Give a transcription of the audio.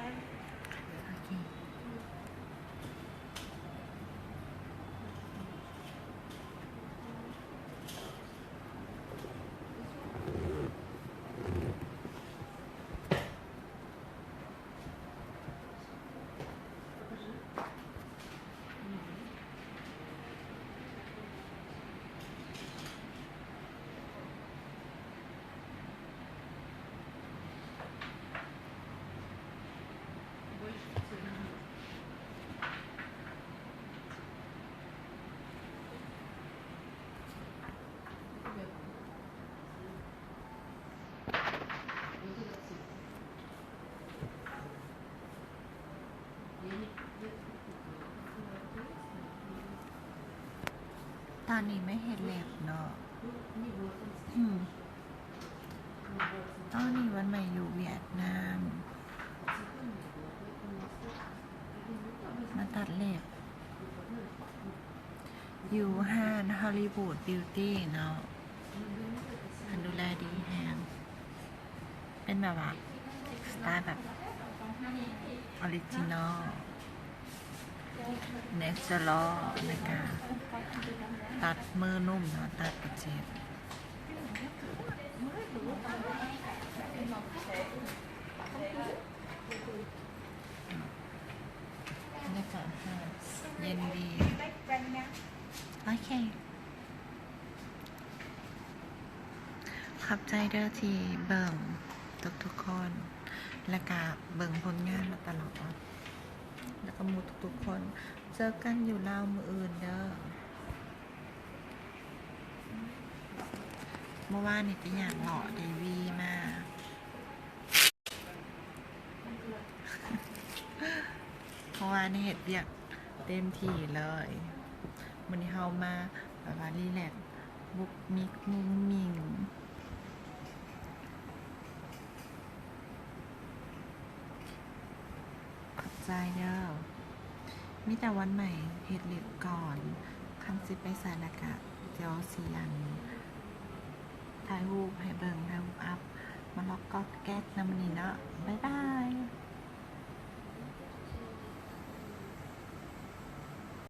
ໂອເຄ. ຕອນນີ້ມາເຮັດເລັບເນາະ ອືມ ຕອນນີ້ວັນໃໝ່ຢູ່ຫວຽດນາມ ມາຕັດເລັບ ຢູ່ຮ້ານ Hollywood Beauty ເນາະ ເພິ່ນດູແລດີແຮງ ເປັນແບບວ່າສະໄຕລ໌ແບບອໍຣິຈິນໍ natural ແລ້ວກະຕັດມືນຸ້ມເນາະ ຕັດບໍ່ເຈັບ. ບັນຍາກາດຮ້ານເຢັນດີ ໂອເຄ ຂອບໃຈເດີທີ່ເບິ່ງທຸກໆຄົນ ແລ້ວກະເບິ່ງຜົນງານມາຕະຫຼອດ ແລ້ວກະໝູ່ທຸກໆຄົນ ເຈີກັນຢູ່ລາວມື້ອື່ນເດີ. ເມື່ອວານນີ້ໄປຍ່າງເລາະເດວີມາ ເພາະວ່າໄດ້ເຮັດວຽກເຕັມທີ່ເລີຍ ມື້ນີ້ເຮົາມາແບບວ່າຣີແລັກ ບຸກມິກມຸ້ງມິ້ງ. ຂອບໃຈເດີ. ມີແຕ່ວັນໃໝ່ເຮັດເລັບກ່ອນ ຄັນຊິໄປໃສແລ້ວກະ ດຽວຊິອັນ ຖ່າຍຮູບໃຫ້ເບິ່ງ ຖ່າຍຮູບອັບ ມາລັອກກອກແກັກນຳມື້ນີ້ເນາະ ບາຍບາຍ.